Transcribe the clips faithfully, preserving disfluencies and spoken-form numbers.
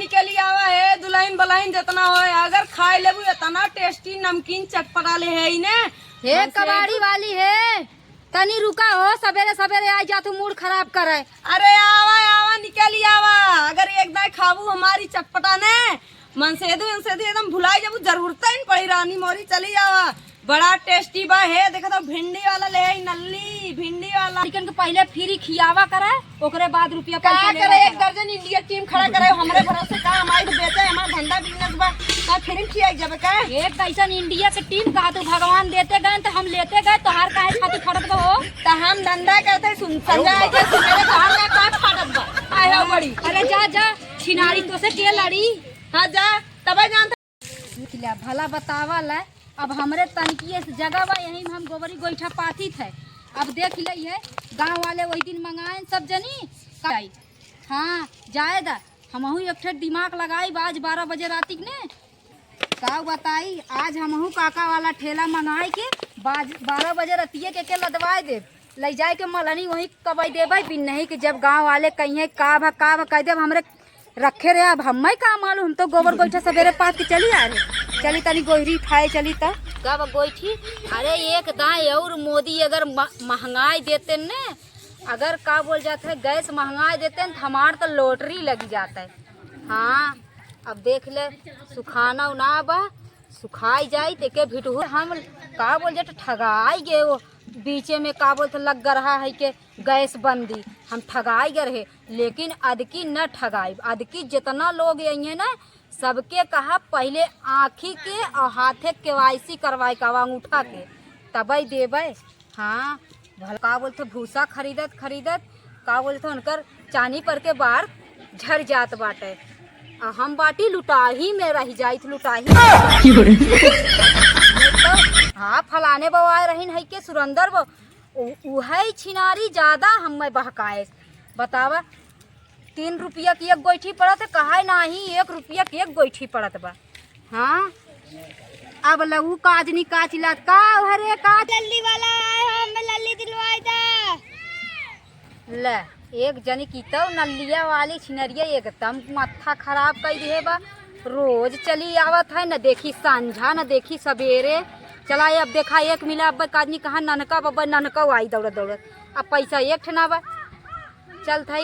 के लिए आवा है, दुलहिन बलहिन जतना होए, अगर खाए लेबू एतना tasty नमकीन चटपटा लेहे ही ने। हे हमसे कबाड़ी वाली है, तनी रुका हो, सबेरे सबेरे आ जा तू मूड खराब करे। अरे आवा आवा, निकली आवा, अगर एक दाई खाबू हमारी चटपटा ने, मनसेदू अनसेदू एकदम भुलाई जाबू, जरूरत ही न पड़ी रानी मोरी, चली आवा। बड़ा tasty बा हे, देखा तो भिंडी वाला ले आई, नल्ली भिंडी वाला। चिकन के पहिले free खियावा करे, ओकरे बाद रुपया का पैसा लेवा करे, एक करे। दर्जन India team खड़ा करे, हमरे भरोसे का, हमारी तो बेचे, हमारा धंधा business बा, का free में खियाई जाबे का? एक कैसन India के team कहा तू, भगवान देते गए तो हम लेते गए, तोहार काहे छाती फटत बा हो? तो हम धंधा करते सुन, संजय के सुन, मेरे तोहार का काहे फाटत बा? आए हो बड़ी। अरे जा जा, छिनारी तो से के लड़ी? हाँ जा, तबे जानता। देख लिया, भला बतावा ला, अब हमरे तनकी ऐसे जगह बा, यही में हम गोबरी गोइठा पाथित है। अब देख ले है, गाँव वाले वही दिन मंगाए सब जनी, का-, हाँ, जाए दा, हमहू एक ठे दिमाग लगाई, आज बारह बजे राती के ने, का बताई, आज हमहू काका वाला ठेला मंगाई के, बाज-, बारह बजे रतिये के, के लदवाए देब। लइ जाए के मलनी वहीं कबई देबै, बिन नहीं कि जब गाँव वाले कहिए, "का भा, का भा," कह देब, "हमरे रखे रहे, अब हमें का मालूम, हम तो गोबर गोइठा सबेरे पाथ के चली आ रहे, चली तनी गोहरी उठाए चली त।" कब गोइठी? अरे एक दाएं और मोदी अगर म-, महंगाई देते न, अगर का बोल जात है, गैस महंगाई देते न, तो हमार तो lottery लगी जात है। हाँ, अब देख ले, सुखाना उना बा, सुखाई जाई, तेके भिटहु हम का बोल जात, ठगाई गए वो। बीचे में का बोलत लग रहा है के गैस बंदी, हम ठगाई गए रहे, लेकिन अदकी न ठगाई। अदकी जितना लोग अइहें ना, सबके कहा पहिले आँखी के और हाथे के KYC करवाए का अंगूठा के, तबई देबे। हाँ, भल का बोलत भूसा खरीदत खरीदत का बोलत उनकर चानी पर के बार झर जात बाटे। आ हम बाटी लुटाही में रह जाइत, लुटाही में। हाँ, फलाने बवाए रहिन है के सुरंदर बो, उ-, उहै छिनारी ज्यादा हम्मै बहकाए। बतावा, तीन रुपया की एक गोइठी पड़त है, कहाय नाही, एक रुपया की एक गोइठी पड़त बा। हाँ, अब लऊ काजनी का चिल्लात का, "अरे का जल्दी वाला आए हो, हमें लल्ली दिलवाई दे।" ले, एक जनी की तो नल्लिया वाली छिनरिया एकदम माथा खराब कई दिहे बा। रोज चली आवत है, न देखी सांझा, न देखी सबेरे। चला, अब देखा, एक मिला, अब काजनी कहाँ ननका बब्बा, ननका आई दौड़त दौड़त। अब पैसा एक ठे ना बा। चल थाई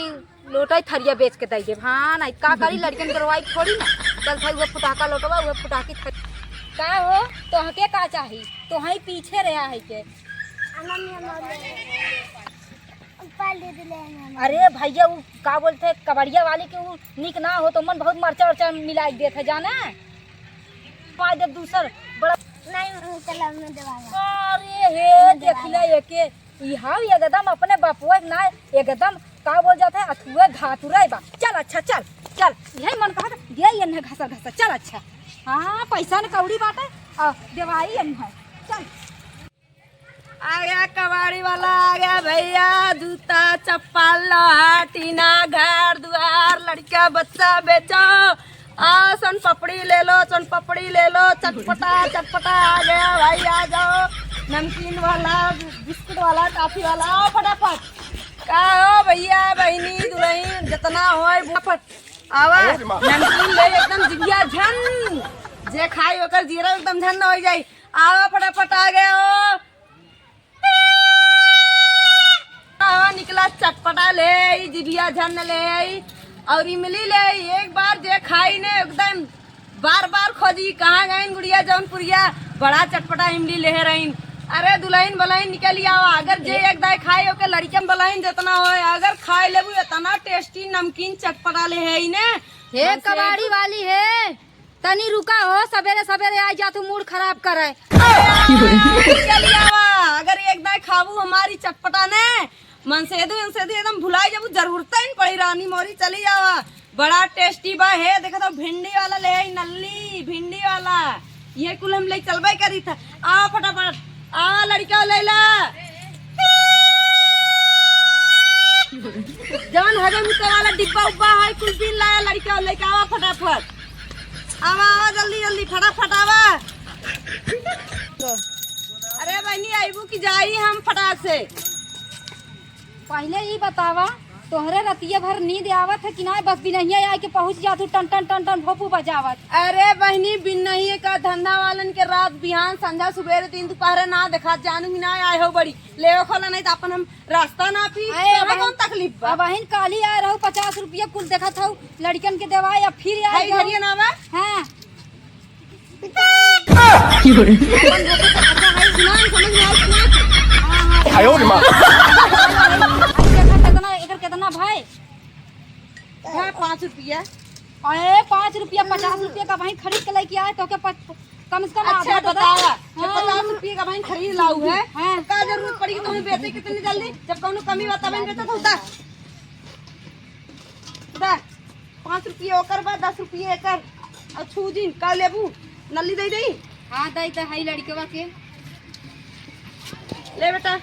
लोटाई थरिया बेच के दई देब। हाँ, नहीं का करी, लड़कन के रोवाई थोड़ी ना। चल थाई उहे फुटाका लोटवा, उहे फुटाकी थरी। का हो, तोहके का चाही? तोहई पीछे रहा है के? अरे भैया, उ का बोलते, कबड़िया वाली के उ निक ना हो, तो मन बहुत मरचा उरचा मिलाई देत है, जाना? पा दे दूसर बड़ा। नहीं, चला, मैं दवा ला। अरे हे, देख ले एके, इहा एकदम अपने बपुआ के ना, एकदम का बोल जात है, अथुए धातुरे बा। चल अच्छा, चल, चल, यही मन कहत, दे एन्हे घसा घसा, चल अच्छा। हाँ, पैसा न कौड़ी बाटे, आ, देवाई एन्हे, चल। आ गया कबाड़ी वाला, आ गया भैया, जूता, चप्पल, लोहा, टीना, घर, दुआर, लड़का, बच्चा बेचो। आओ, सोन पपड़ी ले लो, सोन पपड़ी ले लो, चटपटा, चटपटा आ गया भाई, आ जाओ। नमकीन वाला, बिस्कुट वाला, टॉफी वाला, आओ फटाफट। का हो भैया, बहिनी, दुलहिन, जतना होय, फटाफट आवा। नमकीन ले एकदम जिभिया झन, जे खाई ओकर जीरा एकदम झन हो जाई। आवा फटाफट, आ गया हो। आवा निकला, चटपटा ले आई, जिभिया झन ले आई, और इमली ले आई। एक बार जे खाई ने एकदम बार बार खोजी, "कहाँ गईन गुड़िया जौनपुरिया, बड़ा चटपटा इमली लेहे रहीन।" अरे दुलहिन बलहिन निकली आवा, अगर जे एक दाई खाई ओके लड़िकन बलहिन जतना होए, अगर खाए लेबू एतना tasty नमकीन चटपटा लेहे आई ने। हे हमसे कबाड़ी वाली है, तनी रुका हो, सबेरे सबेरे आ जा तू मूड खराब करे। चली आवा, अगर एक दाई खाबू हमारी चटपटा ने, मनसेदू, मनसेदू एकदम भुलाई जाबू, जरूरत ही न पड़ी रानी मोरी, चली आवा। बड़ा tasty बा हे, देखा तो भिंडी वाला ले आई, नल्ली भिंडी वाला, ये कुल हम ले चलबे करी था। आवा फटाफट, आवा लड़का ले ला। जवन हगे मुते वाला डिब्बा उब्बा है, कुल बिन लाया लड़का लेके आवा फटाफट। आवा, आवा, जल्दी, जल्दी, फटाफट आवा। अरे बहनी, आइबू कि जाई हम फटाक से? पहिले ई बतावा, तोहरे रतिया भर नींद आवत है कि नाहीं? बस बिनहिया आइके पहुँच जातू, टन टन टन टन भोपू बजावत। अरे बहिनी, बिनहिया का धंधा वालन के रात बिहान संझा सुबेरे दिन दुपहरे ना देखात, जानू ही ना आए हो बड़ी। लेवे खोला नहीं तो अपन हम रास्ता ना पी, अरे तोहरा बहिन, कौन तकलीफ बा? अब बहिन काली आए रहू, पचास रुपया कुल देखत हऊ, लड़िकन के देवाई, अब फिर आए भाई रहू। घरिया ना बा? हाँ। अच्छा, भाई, सुना, समझ में आया, सुना। हाँ, हाँ। आयो रे माँ। भाई, देखा कितना, एकर कितना भाई? हाँ, पाँच रुपया। अरे, पाँच रुपया, पचास रुपया का भाई खरीद के लेके आए, तो क्या प-, कम से कम अच्छा, आधा तो बतावा, हाँ। पचास रुपया का भाई खरीद लाऊ है। हाँ। का जरूरत पड़ी कि तुम्हें बेचे कितनी जल्दी? जब कौनो कमी बा, तब बेचे तो होता। दा, पाँच रुपया ओकर बा, दस रुपया एकर। और छू जिन, का लेबू? नली दे दई? हाँ, दे तो है लड़कवा के। ले बेटा,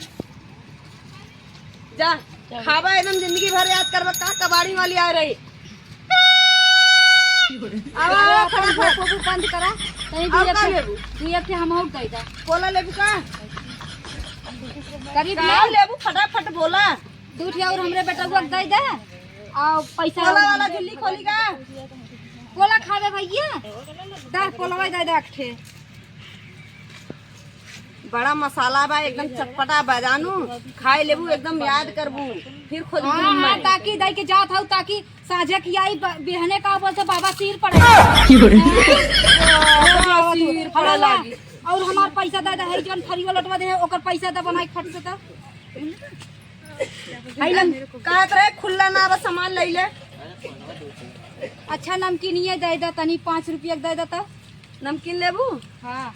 जा, चल। खाबा एकदम जिंदगी भर याद करबा, का कबाड़ी वाली आ रही। आवा, आवा, अरे, अपन फटाफट। भोपू बंद करा, तनी अब दुई एक का ठे, लेबू? दुई एक ठे हम और दे दा। कोला लेबू का? करीब का ले। लेबू, फटाफट बोला। दू ठे और हमरे बेटवा के दे दे। आ पैसा कोला वाला झिल्ली खोली का? कोला खावे भैया? दे कोलवा दे दे एक ठे। बड़ा मसाला बा, एकदम चटपटा बा जानू। खाए लेबू, एकदम याद करबू, फिर खोजबू हाँ, हम्मे। हाँ, ताकि दे के जात हऊ, ताकि साझे की आई ब-, बिहने का बोलते बाबा सिर पड़े। सिर पड़े हाँ, लागी। और हमार पैसा दे दे, है जौन फरियो लटवा दे, ओकर पैसा दे बनाई फट से तो। है ना? कहत रहे खुल्ला ना बा, सामान ले ले। अच्छा, नमकीनिये दे दे तनी, पाँच रुपया के दे दे तो। नमकीन लेबू? हाँ।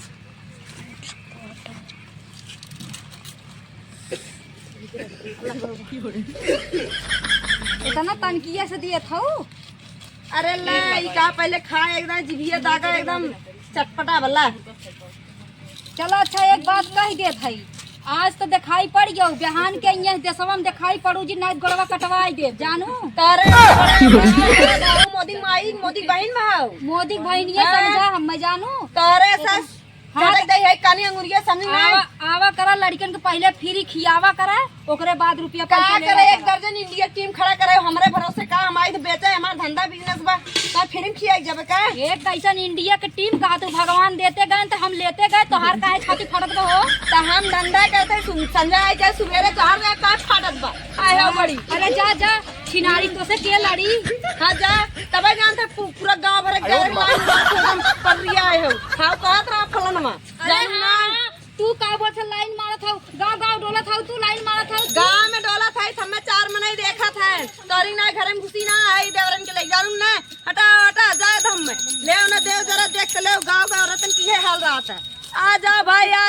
इतना तनकिया से दिए था। अरे ला, ई का पहले खा, एकदम जिभिया दागा, एकदम चटपटा वाला। चलो अच्छा, एक बात कह देत हई, आज तो दिखाई पड़ गयो, बिहान के इहाँ देशवा में दिखाई पड़ू जी, नाहीं गोड़वा कटवाई देब, जानू। तोरे मोदी माई, मोदी बहिन में हऊ। मोदी बहिन ये हाँ। समझा हम, मैं जानू। तोरे से हाँ। झटक दे है कानी अंगुरिया, समझ में? आवा, आवा करा, लड़कन के पहले फ्री खियावा करा, ओकरे बाद रुपया का पैसा लेवा करे, एक करा। दर्जन इंडिया टीम खड़ा करे, हमरे भरोसे का, हम आई तो बेचे, हमार धंधा बिजनेस बा, का फ्री में खियाई जाबे का? एक ऐसन इंडिया के टीम कहा तू, भगवान देते गए तो हम लेते गए, तोहार काहे छाती फटत बा हो? तो हम धंधा करते, सुन, संजय आई चाहे सुबेरे चार बजे का फाटत बा, आए हो बड़ी। अरे जा, जा, छिनारी तो से के लड़ी? हाँ जा, तबे जानते पू-, पूरा गांव भर के अरे लाइन मार के एकदम पर रिया आए हो। हाँ, कहत रहा फलनमा। अरे जानू ना? हाँ, तू का बोलत है, लाइन मारत हऊ, गाँव गाँव डोलत हऊ, तू लाइन मारत हऊ, तू। गाँव में डोलत है, हमें चार मनई देखत है, तोरी ना घर में घुसी ना आई, देवरन के ले जानू ना, हटा हटा, जाए धम में ले ना देव जरा देख के ले, गाँव गाँव रतन की है हाल रहत है। आ जा भाई, आ।